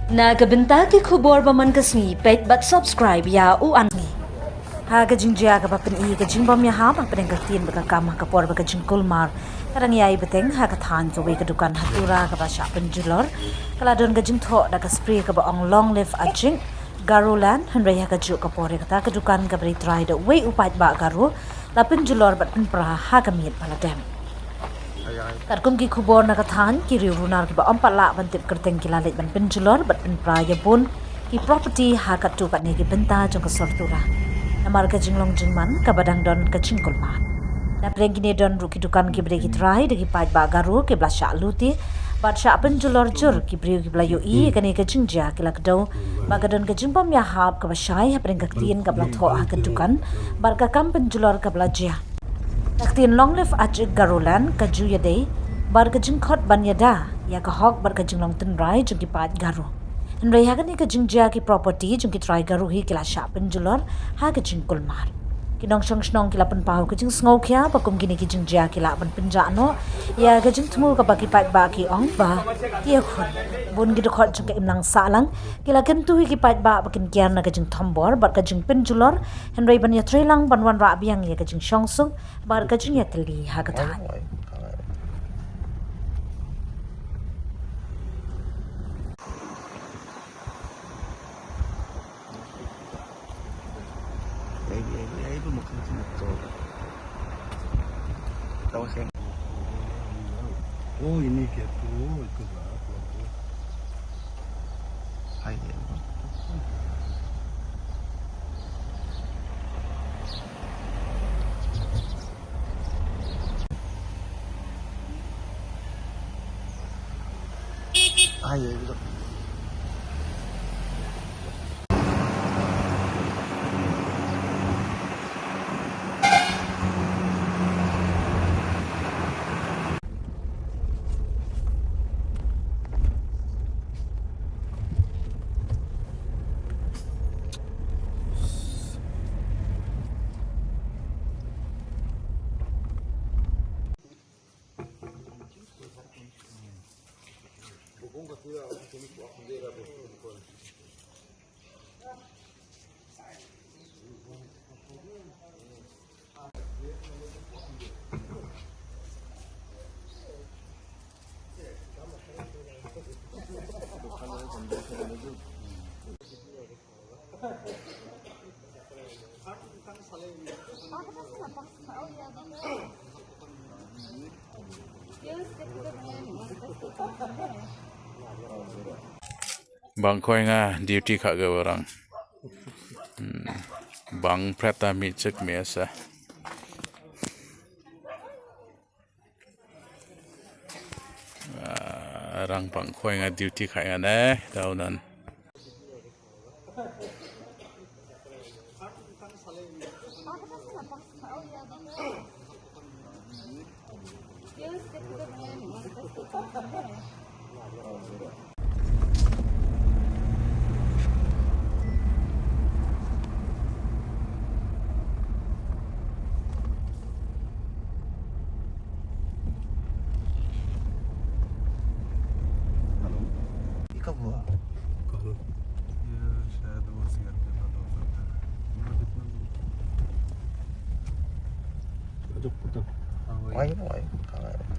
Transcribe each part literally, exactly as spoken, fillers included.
Na ka bynta ki khubor ba man ka sngi, peit bad subscribe ïa u An Sngi. Ha ka jingjia kaba pyni ka jingbym ïahap hapdeng ka ktien bad ka kam ha ka por ba ka jingkulmar ka dang ïai bteng ha ka thaiñ kawei ka dukan ha Tura kaba shah pynjulor, ka la don ka jingthoh da ka spray kaba ong "Long live Ajik Garoland", hynrei ha kajuh ka por ïa kata ka dukan kaba ri trai da uwei u paidbah Garo la pynjulor bad pynpra ha ka miet ba la dep. Katkum ki khubor na ka thaiñ, ki riew runar kiba ym pat lah ban tip kyrteng ki la leit ban pynjulor bad pynpra ïa bun ki property ha katto katne ki bynta jong ka sor Tura, namar ka jinglong jingman kaba dang don ka jingkulmar. Napdeng kine don ruh ki dukan kiba dei ki trai da ki paidbah Garo kiba la shah lute bad shah pynjulor jur. Ki briew kiba la ïohi ïa kane ka jingjia ki la kdew ba ka don ka jingbym ïahap kaba shai hapdeng ka ktien kaba la thoh ha ka dukan bad ka kam pynjulor kaba la jia. Ka ktien "Long live Ajik Garoland" ka ju ïadei bad ka jingkhot ban ïada ïa ka hok bad ka jinglong tynrai jong ki paid Garo. Hynrei ha kane ka jingjia ki property jong ki trai Garo hi ki la shah pynjulor ha ka jingkulmar. Ki nongshong shnong ki la pynpaw ka jingsngewkhia ba kum kine ki jingjia ki lah ban pynjah noh ïa ka jingthmu kaba ki paidbah ki ong ba ki ïakhun. Bun ki dkhot jong ka imlang sahlang ki la kyntu ïa ki paidbah ba kin kiar na ka jingthombor bad ka jingpynjulor, hynrei ban ïatreilang ban wanrah biang ïa ka jingshongsuk bad ka jingïatylli ha ka thaiñ. Oh, ini gitu, itu lah. Hai, ya. Hai, ya, gitu. Bang khoi nga duty kha ga warang. Hmm. Bang preta mi chek mi asa. Ah, rang pang khoi nga duty khai nga ne, tau nan. हेलो। ये कब हुआ? कब? ये शायद वो सियालदह वाला होता है। हाँ, वही। वही ना, वही। हाँ।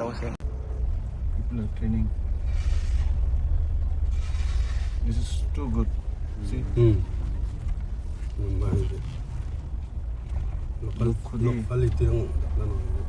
People are training. This is too good. See? Hmm. Memang. Lokal, Lokal. Lokal itu yang mana?